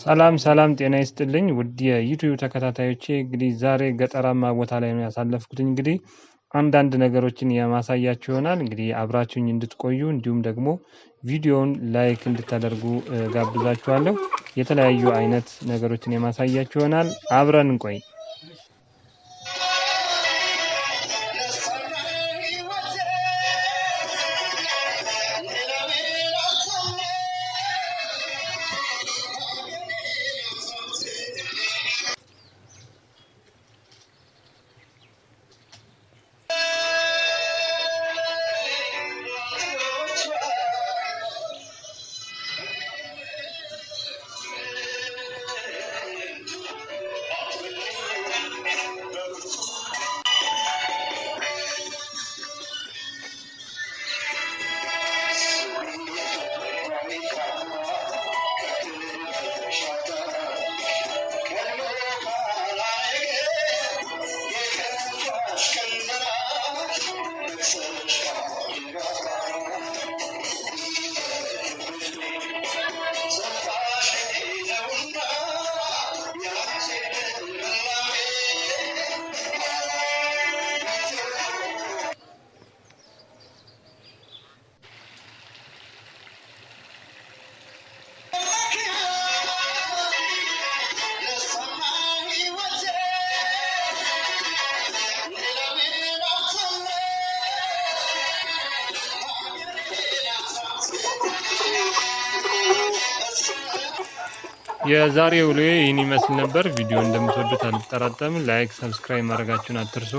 ሰላም ሰላም፣ ጤና ይስጥልኝ ውድ የዩቲዩብ ተከታታዮቼ፣ እንግዲህ ዛሬ ገጠራማ ቦታ ላይ ነው ያሳለፍኩት። እንግዲህ አንዳንድ ነገሮችን የማሳያችሁ ይሆናል። እንግዲህ አብራችሁኝ እንድትቆዩ እንዲሁም ደግሞ ቪዲዮውን like እንድታደርጉ ጋብዛችኋለሁ። የተለያዩ አይነት ነገሮችን የማሳያችሁ ይሆናል። አብረን እንቆይ። የዛሬው ውሎዬ ይህን ይመስል ነበር። ቪዲዮ እንደምትወዱት አልጠራጠርም። Like፣ subscribe ማድረጋችሁን አትርሱ።